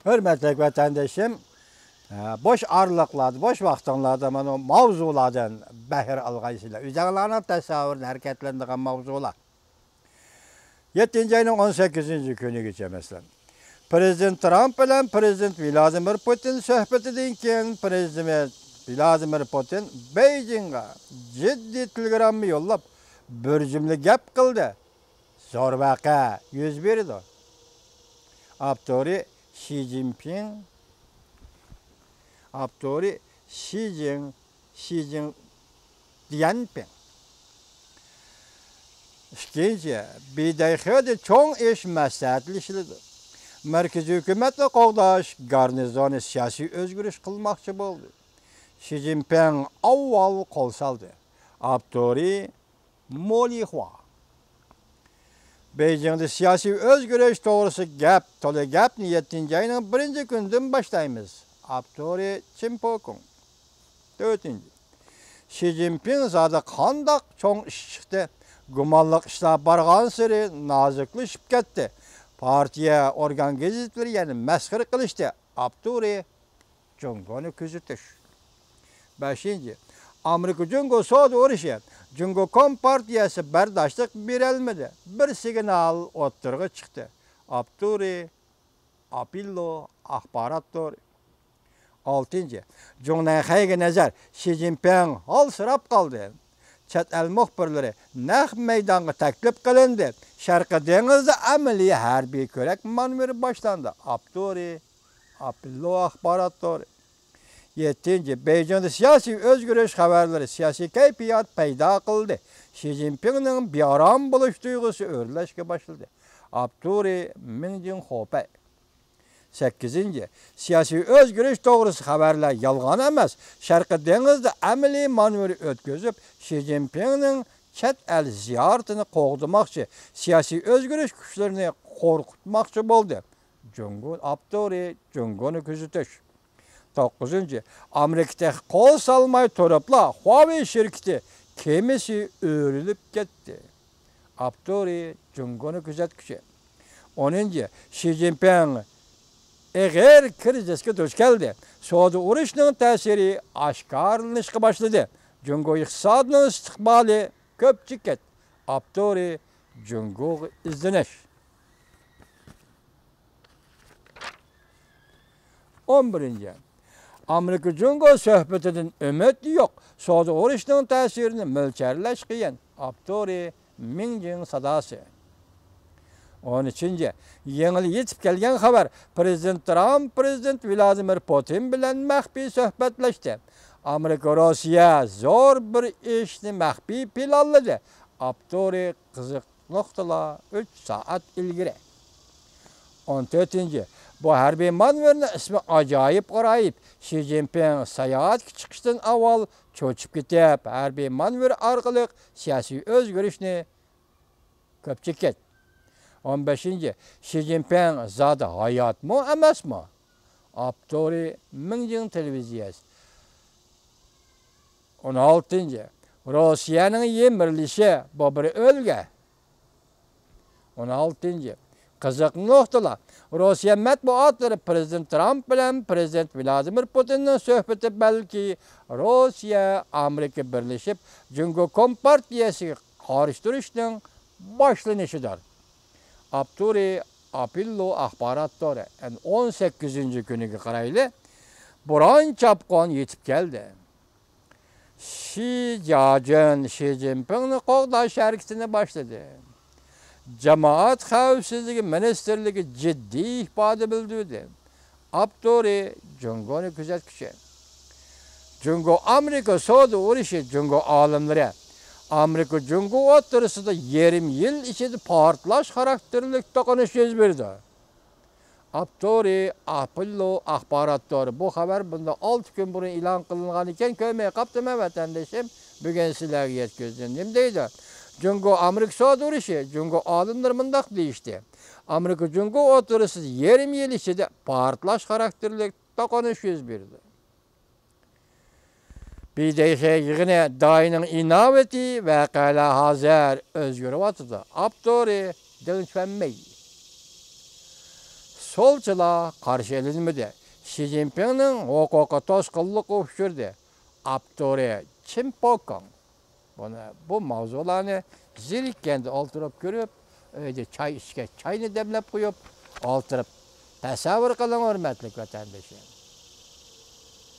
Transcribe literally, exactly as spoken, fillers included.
ھۆرمەتلىك ۋەتەندىشىم، بوش ئارىلىقلاردا، بوش ۋاقتىڭلاردا مانا ماۋزۇلاردىن بەھر ئالغايسىلەر. ئۆزەڭلارنىڭ تەسەۋۋۇرىنى ھەرىكەتلەندۈرگەن ماۋزۇلار. يەتتىنچى ئاينىڭ ئون سەككىزىنچى كۈنىگىچە، مەسىلەن، پىرېزىدېنت ترامپ بىلەن پىرېزىدېنت ۋلادىمىر پۇتىن سۆھبىتىدىن كېيىن، پىرېزىدېنت ۋلادىمىر پۇتىن بېيجىڭغا جىددىي تېلېگرامما يوللاپ، بىر جۈملە گەپ قىلدى. زور ۋەقە يۈز بېرىدۇ. ئاپتورى شى جىنپىڭ. ئاپتورى شى جىن، شى جىن ديەنپىڭ. ئىككىنچى، بىدەيخېدە چوڭ ئىش مەسلىھەتلىشىلىدۇ. مەركىزىي ھۆكۈمەتنى قوغداش گارنىزونى سىياسىي ئۆزگىرىش قىلماقچى بولدى. شى جىنپىڭ ئاۋۋال قول سالدى. ئاپتورى مولىخۇا. بېيجىڭدا سىياسىي ئۆزگىرىش توغرىسى گەپ، تولا گەپنى يەتتىنچى ئاينىڭ بىرىنچى كۈنىدىن باشلايمىز. ئاپتورى چىن پوكۇڭ. تۆتىنچى، شى جىنپىڭ زادى قانداق چوڭ ئىش چىقتى؟ گۇمانلىق ئىشلار بارغانسېرى نازۇكلىشىپ كەتتى. پارتىيە ئورگان گېزىتلىرى يەنە مەسخىرە قىلىشتى. ئاپتورى جۇڭگونى كۆزىتىش. بەشىنچى، ئامېرىكا جۇڭگو سودا ئۇرۇشى. جۇڭگو كومپارتىيەسى بەرداشلىق بېرەلمىدى. بىر سىگنال ئوتتۇرىغا چىقتى. ئاپتورى ئاپېللو ئاخبارات تورى. ئالتىنچى، جۇڭنەنخەيگە نەزەر. شى جىنپىڭ ھالسىراپ قالدى. چەت ئەل مۇخبىرلىرى نەق مەيدانغا تەكلىپ قىلىندى. شەرقىي دېڭىزدا ئەمەلىي ھەربىي كۆرەك مانېۋىرى باشلاندى. ئاپتورى ئاپېللو ئاخبارات تورى. يەتتىنچى، بېيجىڭدا سىياسىي ئۆزگىرىش خەۋەرلىرى سىياسىي كەيپىيات پەيدا قىلدى. شى جىنپىڭنىڭ بىئارام بولۇش تۇيغۇسى ئۆرلەشكە باشلىدى. ئاپتورى مىڭجىڭ خوپەي. سەككىزىنچى، سىياسىي ئۆزگىرىش توغرىسى خەۋەرلەر يالغان ئەمەس. شەرقىي دېڭىزدا ئەمەلىي مانېۋىر ئۆتكۈزۈپ، شى جىنپىڭنىڭ چەت ئەل زىيارىتىنى قوغدىماقچى، سىياسىي ئۆزگىرىش كۈچلىرىنى قورقۇتماقچى بولدى. جۇڭگو ئاپتورى جۇڭگونى كۆزىتىش. توققۇزىنچى، ئامېرىكا تېخى قول سالماي تۇرۇپلا، خۇاۋېي شىركىتى كېمىسى ئۆرۈلۈپ كەتتى. ئاپتورى جۇڭگونى كۆزەتكۈچى. ئونىنچى، شى جىنپىڭ ئېغىر كىرىزىسكە دۇچ كەلدى. سودا ئۇرۇشىنىڭ تەسىرى ئاشكارىلىنىشقا باشلىدى. جۇڭگو ئىقتىسادىنىڭ ئىستىقبالى كۆپچىكىت. ئاپتورى جۇڭگوغا ئىزدىنىش. ئون بىرىنچى، ئامېرىكا جۇڭگو سۆھبىتىدىن ئۈمىد يوق. سودا ئۇرۇشىنىڭ تەسىرىنى مۆلچەرلەش قىيىن. ئاپتورى مىڭجىڭ ساداسى. ئون ئۈچىنچى، يېڭىلا يېتىپ كەلگەن خەۋەر. پىرېزىدېنت ترامپ پىرېزىدېنت ۋلادىمىر پۇتىن بىلەن مەخپىي سۆھبەتلەشتى. ئامېرىكا روسىيە زور بىر ئىشنى مەخپىي پىلانلىدى. ئاپتورى قىزىق نۇقتىلار ئۈچ سائەت ئىلگىرى. ئون تۆتىنچى، بۇ ھەربىي مانېۋىرنىڭ ئىسمى ئاجايىپ غارايىپ. شى جىنپىڭ ساياھەتكە چىقىشتىن ئاۋۋال چۆچۈپ كېتىپ، ھەربىي مانېۋىر ئارقىلىق سىياسىي ئۆزگىرىشنى كۆپچىكىت. ئون بەشىنچى، شى جىنپىڭ زادى ھاياتمۇ ئەمەسمۇ؟ ئاپتورى مىڭجىڭ تېلېۋىزىيەسى. ئون ئالتىنچى، روسىيەنىڭ يىمىرىلىشى، بۇ بىر ئۆلگە. ئون ئالتىنچى، قىزىق نۇقتىلار. روسىيە مەتبۇئاتلىرى پىرېزىدېنت ترامپ بىلەن پىرېزىدېنت ۋلادىمىر پۇتىننىڭ سۆھبىتى بەلكى روسىيە، ئامېرىكا بىرلىشىپ جۇڭگو كومپارتىيەسىگە قارشى تۇرۇشنىڭ باشلىنىشىدۇر. ئاپتورى ئاپېللو ئاخبارات تورى. ئەنە ئون سەككىزىنچى كۈنىگە قارايلى، بوران چاپقۇن يېتىپ كەلدى. شى جياجۈن شى جىنپىڭنى قوغداش ھەرىكىتىنى باشلىدى. جامائەت خەۋپسىزلىكى مىنىستىرلىكى جىددىي ئىپادە بىلدۈردى. ئاپتورى جۇڭگونى كۆزەتكۈچى. جۇڭگو ئامېرىكا سودا ئۇرۇشى. جۇڭگو ئالىملىرى ئامېرىكا جۇڭگو ئوتتۇرىسىدا يېرىم يىل ئىچىدە پارتلاش خاراكتېرلىك توقۇنۇش يۈز بېرىدۇ. ئاپتورى ئاپېللو ئاخبارات تورى. بۇ خەۋەر بۇندىن ئالتە كۈن بۇرۇن ئېلان قىلىنغان ئىكەن، كۆرمەي قاپتىمەن ۋەتەندىشىم. بۈگۈن سىلەرگە يەتكۈزدۈم. نېمە دەيدۇ؟ جۇڭگو ئامېرىكا سودا ئۇرۇشى. جۇڭگو ئالىملىرى مۇنداق دېيىشتى. ئامېرىكا جۇڭگو ئوتتۇرىسىدا يېرىم يىل ئىچىدە پارتلاش خاراكتېرلىك توقۇنۇش يۈز بېرىدۇ. بىدەيخې يىغىنى دائىنىڭ ئىناۋىتى ۋەقەلەر ھازىر ئۆزگىرىۋاتىدۇ. ئاپتورى دېڭ چۈەنمېي. تولچىلار قارشى ئېلىنمىدى. شى جىنپىڭنىڭ ھوقۇقى توسقۇنلۇققا ئۇچرىدى. ئاپتورى چىن پوكاڭ. بۇنى، بۇ ماۋزۇلارنى زېرىككەندە ئولتۇرۇپ كۆرۈپ، ئۆيدە چاي ئىچكەچ، چاينى دەملەپ قويۇپ، ئولتۇرۇپ تەسەۋۋۇر قىلىڭ، ھۆرمەتلىك ۋەتەندىشىم.